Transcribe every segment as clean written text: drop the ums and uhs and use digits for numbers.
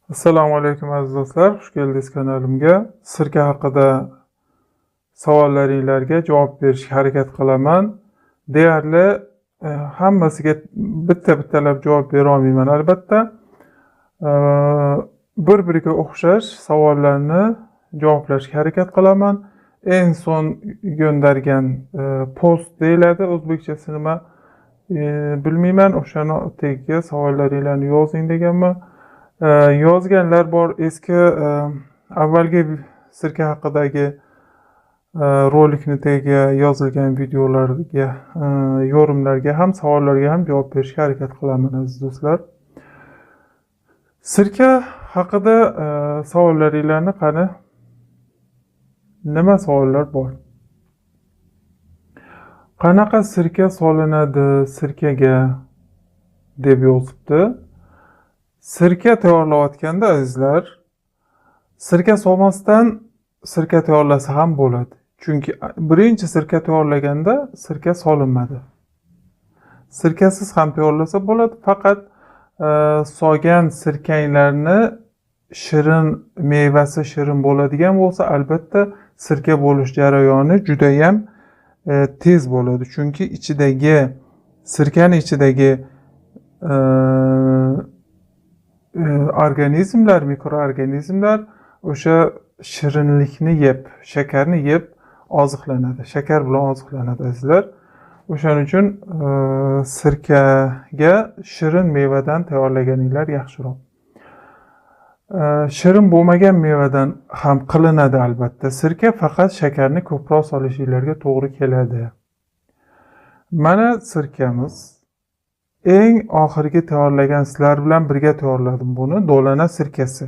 Assalomu alaykum aziz do'stlar, xush keldingiz kanalimga. Sirka haqida savollaringlarga javob berishga harakat qilaman. Deyarli hammasiga bitta-bittalab javob bera olmayman albatta. Bir-biriga o'xshash savollarni javoblashga harakat qilaman. Eng so'ng göndergan post deyiladi, o'zbekchasi nima bilmayman. O'shani tagiga savollaringlarni yozing deganman. Yozganlar bor, eski avvalgi sirka haqidagi rolikni tagiga yozilgan videolarga, yorumlarga ham, savollarga ham javob berishga harakat qilaman aziz do'stlar. Sirka haqida savollaringlarni qani, nima savollar bor? Qanaqa sirka solinadi sirkaga deb yozibdi. Sirka tayyorlayotganda azizlar, sirka solmasdan sirka tayyorlasa ham bo'ladi. Chunki birinchi sirka tayyorlaganda sirka solinmadi. Sirkasiz ham tayyorlasa bo'ladi, faqat solgan sirkanglarni shirin, mevasi shirin bo'ladigan bo'lsa, albatta sirka bo'lish jarayoni juda ham tez bo'ladi. Chunki sirkani ichidagi organizmlar, mikroorganizmlar o'sha shirinlikni yeb, shakarni yeb oziqlanadi. Shakar bilan oziqlanadi azizlar. O'shaning uchun sirkaga shirin mevadan tayyorlaganinglar yaxshiroq. Shirin bo'lmagan mevadan ham qilinadi albatta. Sirka, faqat shakarni ko'proq solishinglarga to'g'ri keladi. Mana sirkamiz. Eng oxirgi tayyorlagan, sizlar bilan birga tayyorladim buni, do'lana sirkasi.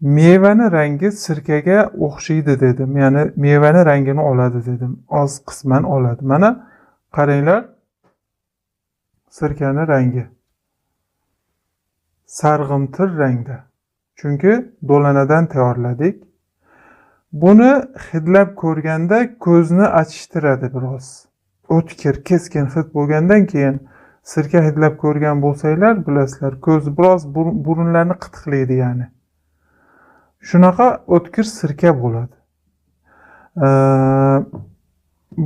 Mevani rangi sirkaga o'xshaydi dedim. Ya'ni mevani rangini oladi dedim. Oz qisman oladi. Mana qaranglar, sirkani rangi sarg'imtir rangda. Chunki do'lanadan tayyorladik. Buni hidlab ko'rganda ko'zni achishtiradi biroz. O'tkir, keskin hid bo'lgandan keyin sirka hidlab ko'rgan bo'lsanglar, bilasizlar, ko'z biroz burunlarni qitiqlaydi ya'ni. Shunaqa o'tkir sirka bo'ladi.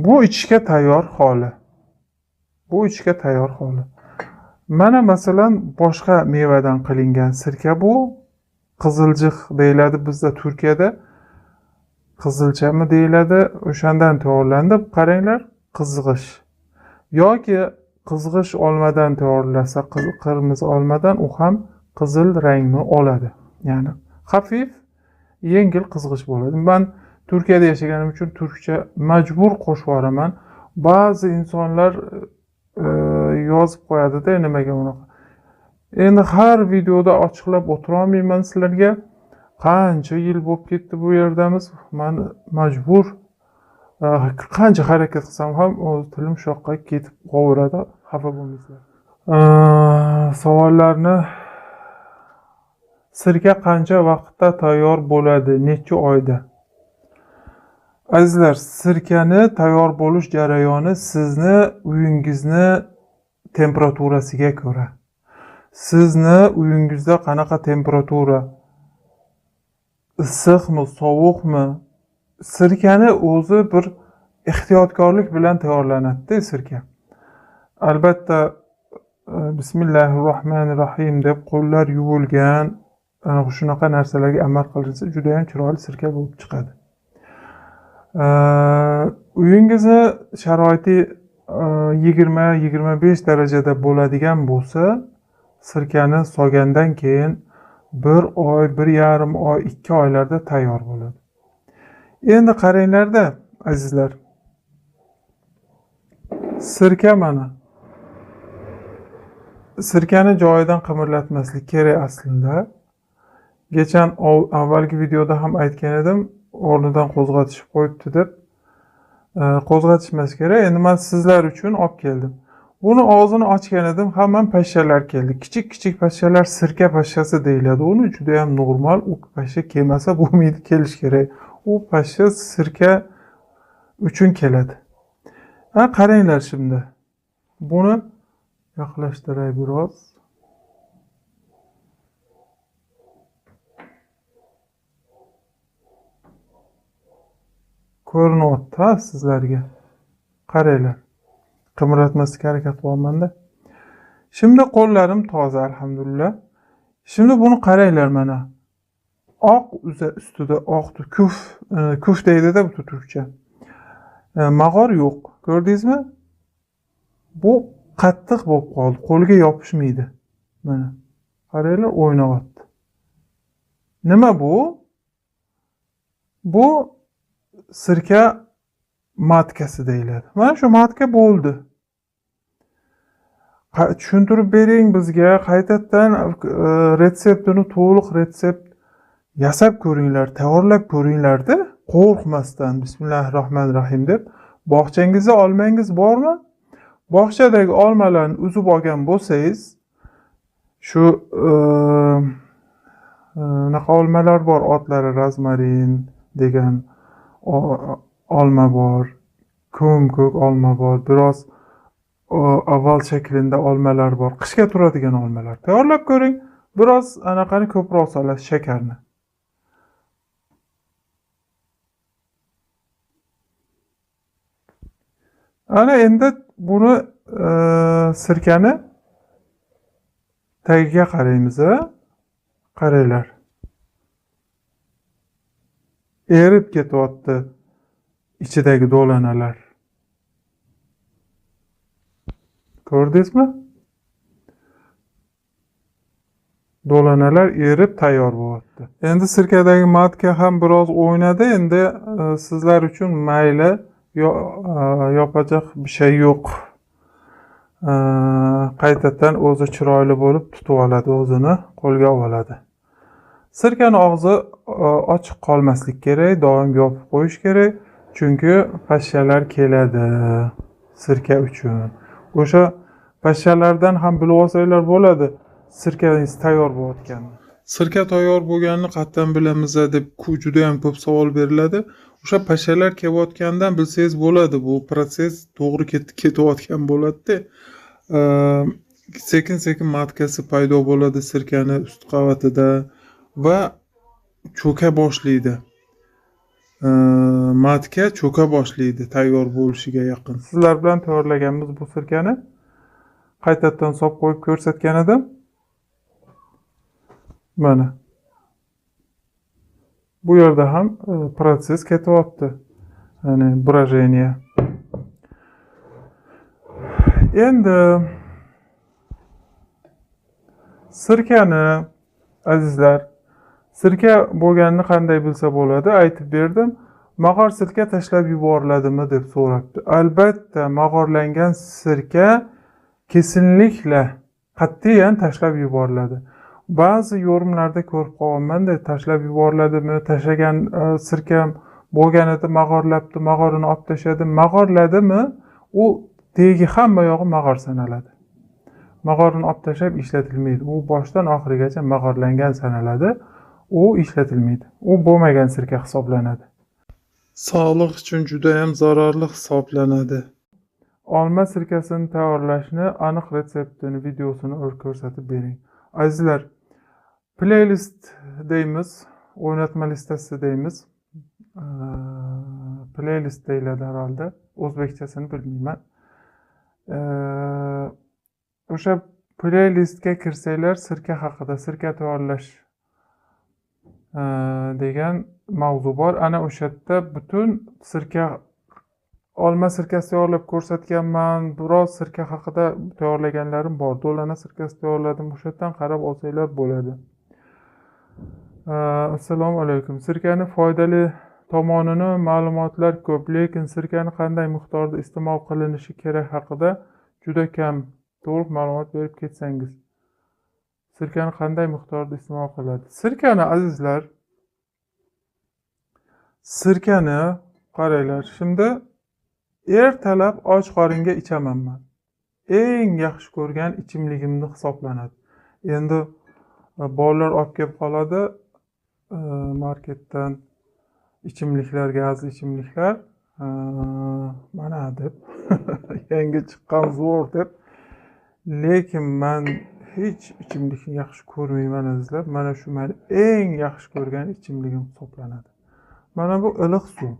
Bu ichishga tayyor holi. Bu ichishga tayyor holi. Mana masalan boshqa mevadan qilingan sirka bu. Qiziljiq deyiladi bizda Turkiyada. Qizilchami deyiladi, o'shandan tayyorlandi. Qaranglar, qizg'ish. Yoki qizg'ish olmadan tayyorlasa, qirmizi olmadan, u ham qizil rangni oladi. Ya'ni xafif, yengil qizg'ish bo'ladi. Men Turkiyada yashaganim uchun turkcha majbur qo'shib yuboraman. Ba'zi insonlar yozib qo'yadi-da, nimaga unaqa. Endi har videoda ochiqlab o'tira olmayman sizlarga. Qancha yil bo'lib ketdi bu yerdamiz. Men majbur, qancha harakat qilsam ham o'z tilim shu yoqqa ketib qolaveradi. Xafa bo'lmaysizlar. Savollarni sirka qancha vaqtda tayyor bo'ladi? Necha oyda? Azizlar, sirkani tayyor bo'lish jarayoni sizni uyingizni temperaturasiga ko'ra. Sizni uyingizda qanaqa temperatura? Issiqmi, sovuqmi? Sirkani o'zi bir ehtiyotkorlik bilan tayyorlanadi-da sirka. Albatta, Bismillahirrohmanirrohim deb qo'llar yuvilgan, ana shunaqa narsalarga amal qilinsa juda ham chiroyli sirka bo'lib chiqadi. Uyingizni sharoiti 20-25 darajada bo'ladigan bo'lsa, sirkani solgandan keyin 1 oy, bir yarim oy, 2 oylarda tayyor bo'ladi. Endi qaranglarda azizlar. Sirka mana. Sirkani joyidan qimirlatmaslik kerak aslida. Geçen avvalgi videoda ham aytgan edim, o'rnidan qo'zg'atishib qo'yibdi deb. Qo'zg'atishmas kerak. Endi men sizlar uchun olib keldim. Buni og'zini ochgan edim, hamma pashshalar keldi. Kichik-kichik pashshalar sirka pashshasi deyiladi. Uni juda ham normal, u pashsha kelmasa bo'lmaydi, kelish kerak. U pashsha sirka uchun keladi. Ha, qaranglar şimdi. Buni yaqinlashtiray biroz. Ko'rinyapti ha sizlarga. Qaranglar. Qimirlatmaslikka harakat qilyapman-da. Şimdi qo'llarim toza, alhamdulillah. Şimdi buni qaranglar mana. Oq ustida oq kuf, kuf deydi-da bu turkcha. Mag'or yo'q. Ko'rdingizmi? Bu qattiq bo'lib qoldi, qo'lga yopishmaydi. Mana. Qaranglar, o'ynayapti. Nima bu? Bu sirka matkasi deyiladi. Mana shu matka bo'ldi. Tushuntirib bering bizga, qaytadan retseptini, to'liq retsept yasab ko'ringlar, tayyorlab ko'ringlar-da, qo'rqmasdan bismillahirrohmanirrohim deb. Bog'changizda olmangiz bormi? Bog'chadagi olmalarni uzib olgan bo'lsangiz, shu unaqa olmalar bor, otlari rozmarin degan olma bor, ko'm-ko'k olma bor, biroz oval shaklida olmalar bor, qishga turadigan olmalar. Tayyorlab ko'ring, biroz anaqani ko'proq solasiz, shakarni. Ana endi buni sirkani tagiga qaraymiz, qaranglar. Erib ketyapti ichidagi do'lanalar. Ko'rdingizmi? Do'lanalar erib tayyor bo'lyapti. Endi sirkadagi matka ham biroz o'ynadi. Endi sizlar uchun mayli, yopajaq bir şey yo'q. Qaytadan o'zi chiroyli bo'lib tutib oladi, o'zini qo'lga oladi. Sirkani og'zi ochiq qolmaslik kerak, doim yopib qo'yish kerak, chunki pashshalar keladi sirka uchun. O'sha pashshalardan ham bilib olsanglar bo'ladi sirkangiz tayyor bo'layotganini. Sirka tayyor bo'lganini qayerdan bilamiz deb juda ham ko'p savol beriladi. O'sha pashshalar kelayotganidan bilsangiz bo'ladi, bu protsess to'g'ri ketayotgan bo'ladi-da. Sekin-sekin matkasi paydo bo'ladi sirkani ust qavatida va cho'ka boshlaydi. Matka cho'ka boshlaydi tayyor bo'lishiga yaqin. Sizlar bilan tayyorlaganmiz bu sirkani. Qaytadan solib qo'yib ko'rsatgan edim. Mana. Bu yerda ham protsess ketyapti. Ya'ni брожение. Endi sirkani azizlar, sirka bo'lganini qanday bilsa bo'ladi? Aytib berdim. Mag'or sirka tashlab yuboriladimi deb so'rabdi. Albatta, mag'orlangan sirka kesinlikla qat'iyan tashlab yuboriladi. Ba'zi yorumlarda ko'rib qolganman-da, tashlab yuboriladimi, tashlagan sirkam bo'lganida mag'orlabdi, mag'orini olib tashladi, mag'orladimi, u tegi hamma yog'i mag'or sanaladi. Mag'orini olib tashlab ishlatilmaydi. U boshdan oxirigacha mag'orlangan sanaladi. U ishlatilmaydi. U bo'lmagan sirka hisoblanadi. Sog'liq uchun juda ham zararli hisoblanadi. Olma sirkasini tayyorlashni aniq retseptini, videosini ko'rsatib bering. Azizlar, playlist deymiz, o'ynatma listasi deymiz. Playlist deyiladi herhalde. O'zbekchasini bilmayman. O'sha playlistga kirsanglar, sirka haqida, sirka tayyorlash degan mavzu bor. Ana o'sha yerda butun sirka, olma sirkasi tayyorlab ko'rsatganman, biroz sirka haqida tayyorlaganlarim bor. Do'lana sirkasi tayyorladim. O'sha yerdan qarab olsanglar bo'ladi. Assalomu alaykum. Sirkani foydali tomonini ma'lumotlar ko'p, lekin sirkani qanday miqdorda iste'mol qilinishi kerak haqida juda kam. To'liq ma'lumot berib ketsangiz. Sirkani qanday miqdorda iste'mol qiladi? Sirkani azizlar, sirkani qaranglar. Şimdi ertalab och qoringa ichaman men. Eng yaxshi ko'rgan ichimligimni hisoblanadi. Endi bolalar olib kelib qoladi marketdan ichimliklar, gazli ichimliklar, mana deb yangi chiqqan zo'r deb. Lekin men hech ichimlikni yaxshi ko'rmayman azizlar. Mana shu meni eng yaxshi ko'rgan ichimligim hisoblanadi. Mana bu iliq suv.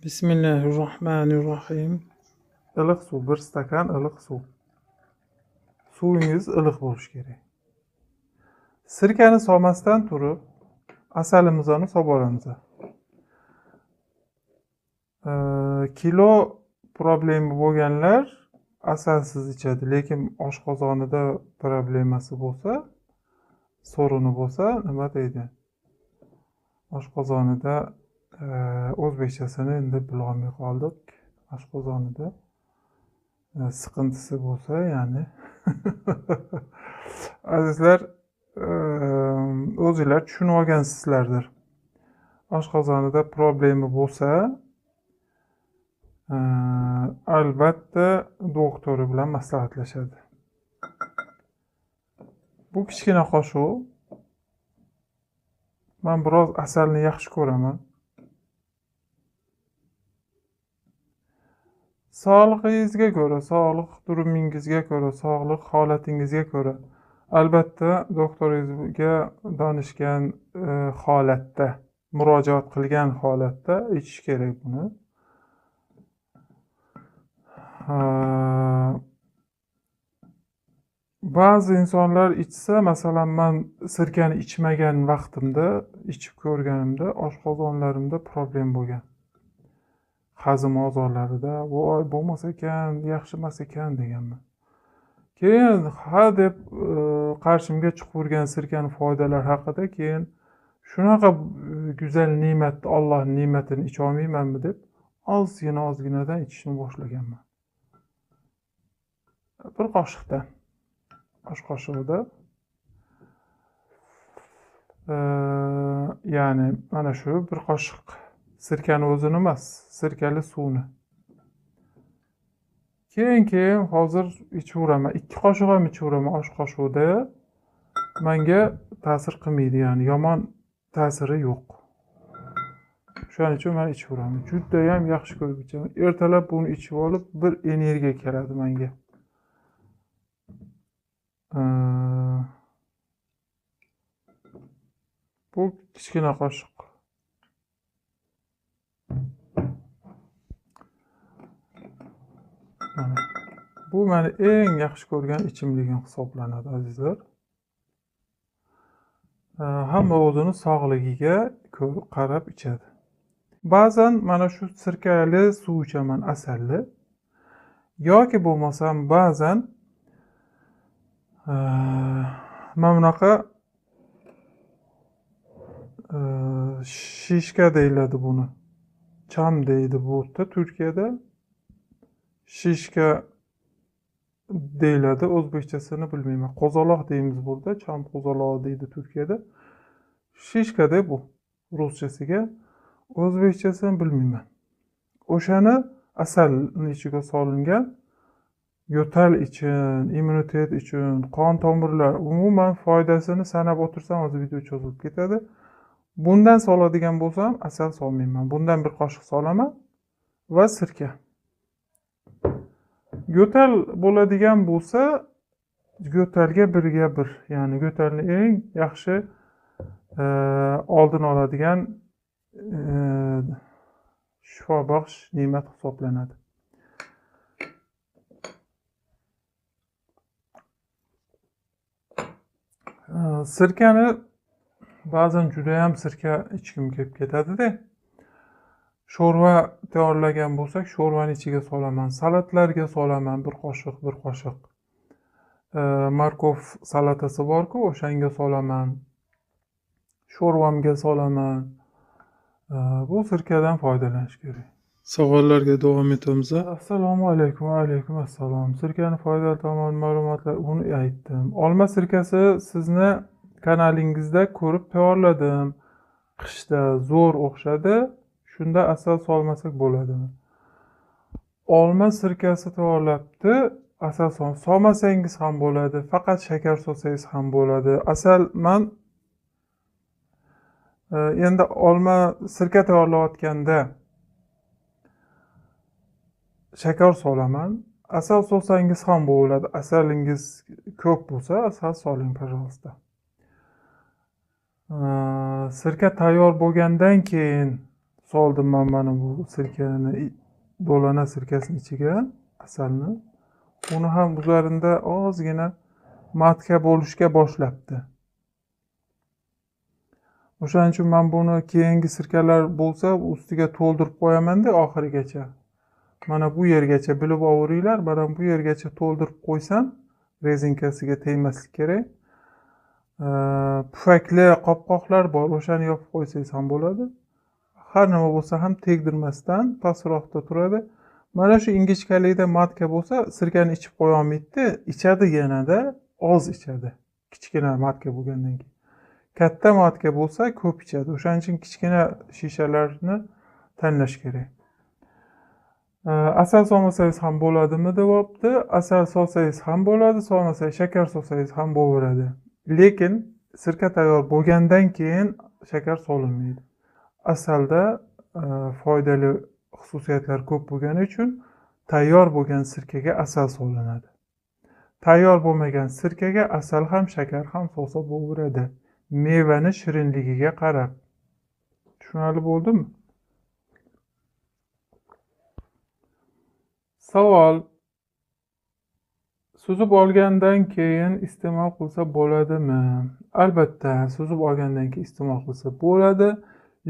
Bismillahirrohmanirrohim. Iliq suv, 1 stakan iliq suv. Suvingiz iliq bo'lishi kerak. Sirkani solmasdan turib asalimizni solib olamiz. Kilo problemi bo'lganlar asalsiz ichadi, lekin oshqozonida problemasi bo'lsa, so'rini bo'lsa, nima deydi? Oshqozonida o'zbekchasini endi bilolmay qoldik. Oshqozonida siqintisi bo'lsa, ya'ni azizlar, o'zinglar tushunib olgansizlardir. Oshqozonida problemi bo'lsa, albatta doktori bilan maslahatlashadi. Bu kichkina qoshiq. Men biroz asalni yaxshi ko'raman. Sog'lig'ingizga ko'ra, sog'liq durumingizga ko'ra, sog'liq holatingizga ko'ra albatta doktoringizga donishgan holatda, murojaat qilgan holatda ichish kerak buni. Ba'zi insonlar ichsa, masalan, men sirkani ichmagan vaqtimda, ichib ko'rganimda oshqozonlarimda problem bo'lgan. Hazm a'zolarida, voy bo'lmasa ekan, yaxshi emas ekan deganman. Keyin ha deb qarshimga chiqavergan sirkani foydalari haqida keyin shunaqa go'zal ne'matni, Allohning ne'matini icha olmaymanmi deb ozgina ozginadan ichishni boshlaganman. Bir qoshiqdan, osh qoshig'ida, ya'ni mana shu bir qoshiq sirkani o'zini emas, sirkali suvni. Keyin hozir ichaveraman, 2 qoshiq ham ichaveraman osh qoshig'ida. Menga ta'sir qilmaydi, ya'ni yomon ta'siri yo'q. Shuning uchun men ichaveraman. Juda ham yaxshi ko'rib ichaman. Ertalab buni ichib olib bir energiya keladi menga. Bu kichkina qoshiq. Bu meni eng yaxshi ko'rgan ichimligim hisoblanadi, azizlar. Hamma o'zini sog'ligiga qarab ichadi. Ba'zan mana shu sirkali suv ichaman, asalli. Yoki bo'lmasam ba'zan mana bunaqa shishka deyiladi buni. Cham deydi bu yerda, Turkiyada. Shishka deyiladi, o'zbekchasini bilmayman. Qo'zaloq deymiz burada, cham qo'zalog'i deydi Turkiyada. Shishka deb bu ruschasiga, o'zbekchasini bilmayman. O'shani asalning ichiga solingan yo'tal uchun, immunitet uchun, qon tomirlar, umuman foydasini sanab o'tirsam hozir video cho'zilib ketadi. Bundan soladigan bo'lsam asal solmayman. Bundan bir qoshiq solaman va sirka. Yo'tal bo'ladigan bo'lsa, yo'talga birga bir, ya'ni yo'talni eng yaxshi oldini oladigan shifobaxsh ne'mat hisoblanadi. Sirkani ba'zan juda ham sirka ichkim kelib ketadi-da. Sho'rva tayyorlagan bo'lsak, sho'rvani ichiga solaman, salatlarga solaman bir qoshiq, bir qoshiq. Markov salatasi bor-ku, o'shanga solaman. Sho'rvamga solaman. Bu sirkadan foydalanish kerak. Savollarga davom etamiz. Assalomu alaykum, va alaykum assalom. Sirkani foydali tomon ma'lumotlar uni aytdim. Olma sirkasi sizni kanalingizda ko'rib tayyorladim. Qishda zo'r o'xshadi. Shunda asal solmasak bo'ladimi? Olma sirkasi tayyorlabdi. Asal solmasangiz ham bo'ladi, faqat shakar solsangiz ham bo'ladi. Asal men endi olma sirka tayyorlayotganda shakar solaman. Asal solsangiz ham bo'ladi. Asalingiz ko'p bo'lsa, asal soling, пожалуйста. Sirka tayyor bo'lgandan keyin Soldim man mana bu sirkani, dolana sirkasini ichiga asalni. Uni ham üzerinde ozgina matka bo'lishga boshlabdi. O'shaning uchun men buni keyingi sirkalar bo'lsa ustiga to'ldirib qo'yaman-da oxirigacha. Mana bu yergacha bilib ovuringlar, mana bu yergacha to'ldirib qo'ysam rezinkasiga tegmaslik kerak. Pufakli qopqoqlar bor, o'shani yopib qo'ysangiz ham bo'ladi. Har nima bo'lsa ham tegdirmasdan pastroqda turadi. Mana shu ingichkalikda matka bo'lsa, sirkani ichib qo'ya olmaydi, ichadi yanada, oz ichadi. Kichkina matka bo'lgandan keyin. Katta matka bo'lsa ko'p ichadi. O'shaning uchun kichkina shishalarni tanlash kerak. Asal solmasangiz ham bo'ladimi deyapti. Asal solsangiz ham bo'ladi, solmasangiz shakar solsangiz ham bo'laveradi. Lekin sirka tayyor bo'lgandan keyin shakar solinmaydi. Asalda foydali xususiyatlar ko'p bo'lgani uchun tayyor bo'lgan sirkaga asal solinadi. Tayyor bo'lmagan sirkaga asal ham shakar ham solsa bo'laveradi. Mevani shirinligiga qarab. Tushunarli bo'ldimi? Savol: suzib olgandan keyin iste'mol qilsa bo'ladimi? Albatta, suzib olgandan keyin iste'mol qilsa bo'ladi,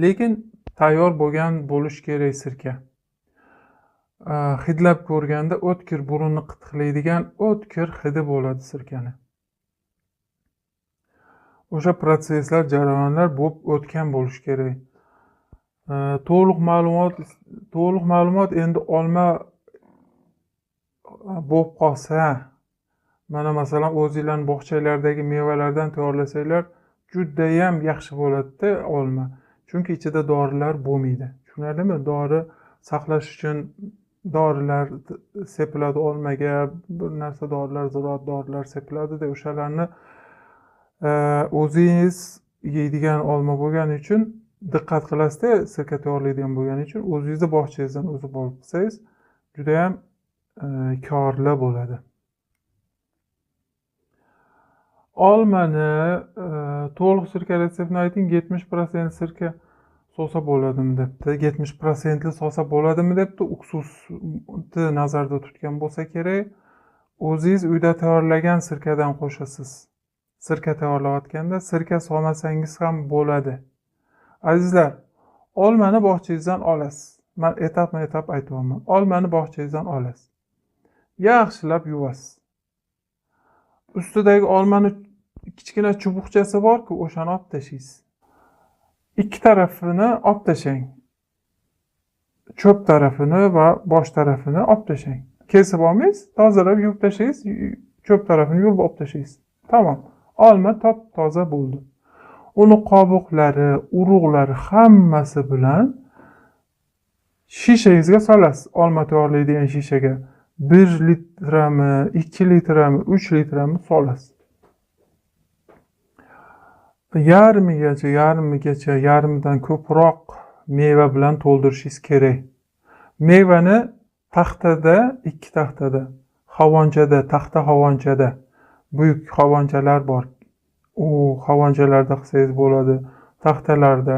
lekin tayyor bo'lgan bo'lish kerak sirka. Hidlab ko'rganda o'tkir, burunni qitiqlaydigan o'tkir hidi bo'ladi sirkani. O'sha protsesslar, jarayonlar bo'lib o'tgan bo'lish kerak. To'liq ma'lumot endi olma bo'lib qolsa, mana masalan o'zinglarning bog'chalardagi mevalardan tayyorlasanglar judayam yaxshi bo'ladi-da olma. Chunki ichida dorilar bo'lmaydi. Tushunarlimi? Dori saqlash uchun dorilar sepiladi olmaga, bir narsa dorilar, ziroat dorilar sepiladi-da, o'shalarni o'zingiz yeydigan olma bo'lgani uchun diqqat qilasizda, sirka tayyorlaydigan bo'lgani uchun o'zingizni bog'changizdan uzib olib qilsangiz judayam korli bo'ladi. Olmani to'liq sirka retseptini ayting, 70% sirka solsa bo'ladimi debdi. 70% solsa bo'ladimi debdi. Uksusni nazarda tutgan bo'lsa kerak. O'zingiz uyda tayyorlagan sirkadan qo'shasiz. Sirka tayyorlayotganda sirka solmasangiz ham bo'ladi. Azizlar, olmani bog'changizdan olasiz. Men etapma-etap aytyapman. Olmani bog'changizdan olasiz. Yaxshilab yuvasiz. Ustidagi olmani kichkina chubuqchasi bor-ku, o'shani olib tashlaysiz. Ikki tarafini olib tashlang. Cho'p tarafini va bosh tarafini olib tashlang. Kesib olmaysiz, tozalab yuvib tashlaysiz, cho'p tarafini yuvib olib tashlaysiz. Tamom. Olma top-toza bo'ldi. Uni qobiqlari, urug'lari hammasi bilan shishangizga solasiz. Olma tayyorlaydigan shishaga 1 litrami, 2 litrami, 3 litrami solasiz. Yarmigacha, yarmidan ko'proq meva bilan to'ldirishingiz kerak. Mevani taxtada, 2 taxtada, havonchada, taxta havonchada, buyuk havonchalar bor. U havonchalarda qilsangiz bo'ladi, taxtalarda,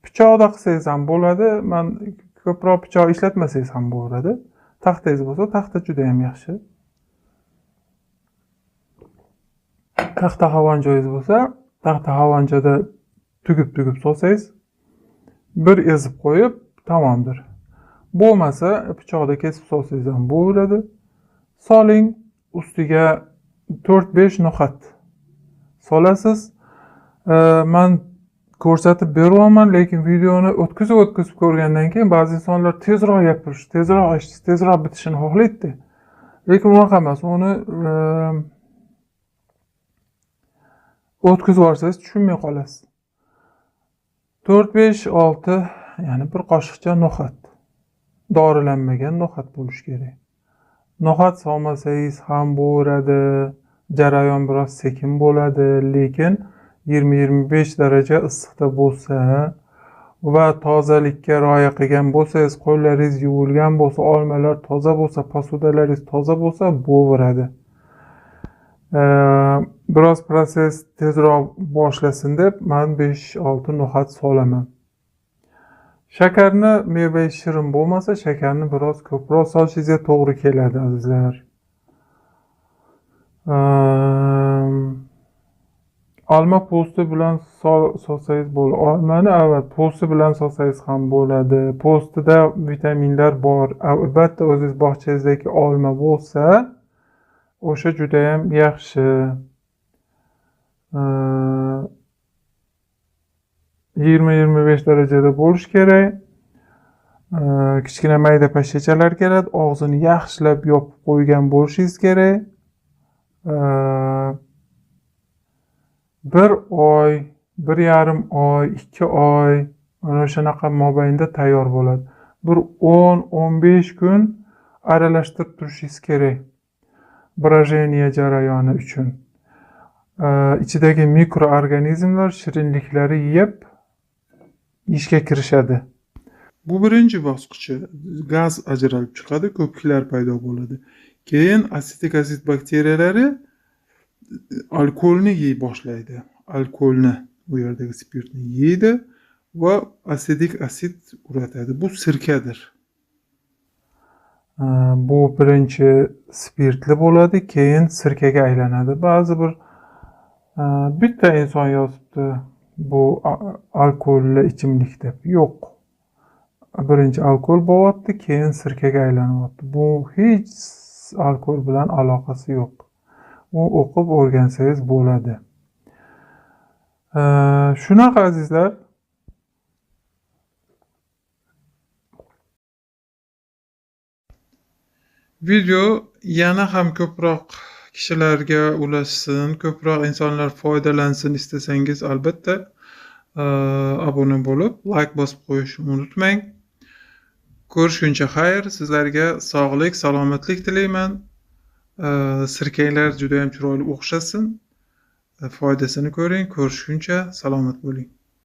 pichoqda qilsangiz ham bo'ladi. Men ko'proq pichoq ishlatmasangiz ham bo'ladi. Taxtangiz bo'lsa, taxta juda ham yaxshi. Taxta havonchoyingiz bo'lsa, taxta havonchada tugib-tugib solsangiz, bir ezib qo'yib tamomdir. Bo'lmasa pichoqda kesib solsangiz ham bo'ladi. Soling, ustiga 4-5 no'xat solasiz. Men ko'rsatib beryapman, lekin videoni o'tkazib ko'rgandan keyin ba'zi insonlar tezroq gapirish, tezroq eshitish, tezroq bitishini xohlaydi. Lekin unaqa emas. Uni o'tkazib yuborsangiz tushunmay qolasiz. 4, 5, 6, ya'ni bir qoshiqcha no'xat. Dorilanmagan no'xat bo'lishi kerak. No'xat solmasangiz ham bo'ladi, jarayon biroz sekin bo'ladi, lekin 20-25 daraja issiqda bo'lsa va tozalikka rioya qilgan bo'lsangiz, qo'llaringiz yuvilgan bo'lsa, olmalar toza bo'lsa, posudalaringiz toza bo'lsa, bo'veradi. Biroz protsess tezroq boshlasin deb men 5-6 no'xat solaman. Shakarni meva shirin bo'lmasa, shakarni biroz ko'proq solishingizga to'g'ri keladi azizlar. Olma po'sti bilan solsangiz bo'ladi. Olmani avval po'sti bilan solsangiz ham bo'ladi. Po'stida vitaminlar bor. Albatta o'zingiz bog'changizdagi olma bo'lsa, o'sha juda ham yaxshi. 20-25 darajada bo'lishi kerak. Kichkina mayda pashshachalar keladi. Og'zini yaxshilab yopib qo'ygan bo'lishingiz kerak. 1 oy, 1,5 oy, 2 oy mana shunaqa mobaynda tayyor bo'ladi. Bir 10-15 kun aralashtirib turishingiz kerak. Brojeniya jarayoni uchun. Ichidagi mikroorganizmlar shirinliklari yeb ishga kirishadi. Bu birinchi bosqichi. Gaz ajralib chiqadi, ko'piklar paydo bo'ladi. Keyin asetik asid bakteriyalari alkoholni yey boshlaydi. Alkoholni, bu yerdagi spirtni yeydi va asetik asid uratadi. Bu sirkadir. Bu birinchi spirtli bo'ladi, keyin sirkaga aylanadi. Ba'zi bir bitta inson yozibdi bu alkoholli ichimlik deb. Yo'q. Birinchi alkohol bo'lyapti, keyin sirkaga aylanyapti. Bu hech alkohol bilan aloqasi yo'q. U o'qib o'rgansangiz bo'ladi. Shunaqa azizlar. Video yana ham ko'proq kishilarga ulashsin, ko'proq insonlar foydalansin istasangiz albatta, obuna bo'lib, like bosib qo'yishni unutmang. Ko'rishguncha xayr, sizlarga sog'lik, salomatlik tilayman. Sirkanglar juda ham chiroyli o'xshasin. Foydasini ko'ring. Ko'rishguncha salomat bo'ling.